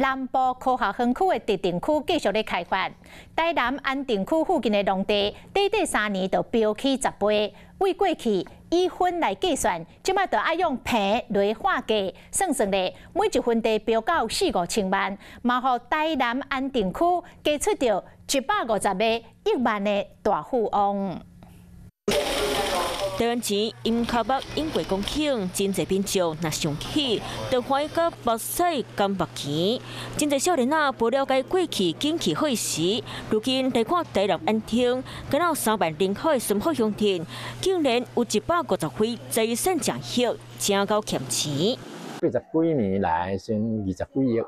南部科學園區的特定區繼續咧開發，台南安定區附近的農地，短短3年就飆起10倍。為過去以分來計算，這擺就愛用坪來換計，算算咧，每一分地飆到四五千萬，嘛予台南安定區加出著150個億萬的大富翁。台灣錢陰跤目湧過公頃，真濟民眾若想起，就歡喜甲目屎乾目墘。真濟少年仔無了解過去景氣好時，如今來看台南安定，敢若有3萬人口的新埔鄉鎮，竟然有150份財產正億，真夠欠錢。 80幾年來先20幾億，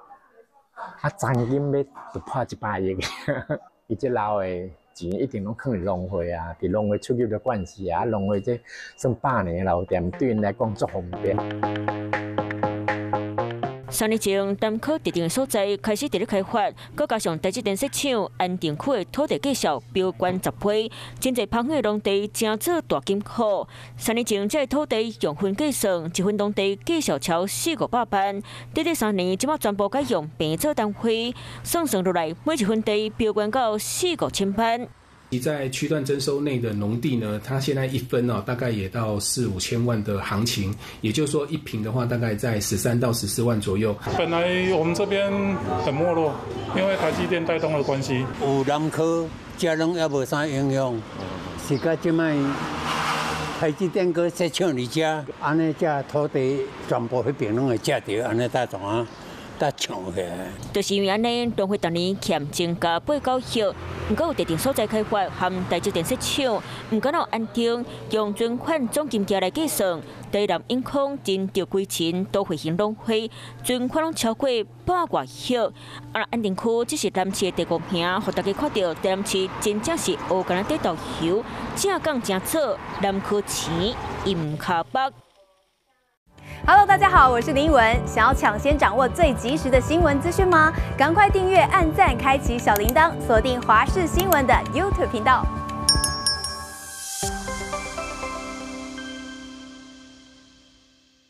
啊，真金欲突破100億，伊這老的錢一定攏囥佇農會啊，佇農會出入的關係啊，農會這算百年老店，對𪜶來講足方便。3年前，南科特定的所在開始佇咧開發，閣加上台積電設廠安定區的土地價數飆懸10倍，真濟芳的農地成做大金庫。三年前，這个土地用分計算，一分農地價數超四五百萬。短短三年，這擺全部改用坪做單位，算算落來，每一分地飆懸到四五千萬。在區段徵收內的農地呢，它現在一分哦，大概也到四五千萬的行情，也就是說一坪的話，大概在13到14萬左右。本來我們這邊很沒落，因為台積電帶動的關係。有南科，這攏也無啥影響，是甲這擺台積電閣設廠佇遮，按呢這土地全部彼邊攏會食著，按呢才怎啊？搶起來。就是因為按呢，農會逐年欠增加八九億，毋過有特定所在開發和台積電設廠，毋過若安定用存款總金額來計算，台南永康真著規層都會型農會存款攏超過百外億。啊，安定區只是南市的第五名，予大家看著台南市真正是烏干仔底豆油，正港正做南科錢陰跤目。 Hello，大家好，我是林文。想要搶先掌握最及時的新聞資訊嗎？趕快訂閱、按讚、開啟小鈴鐺，鎖定華視新聞的 YouTube 頻道。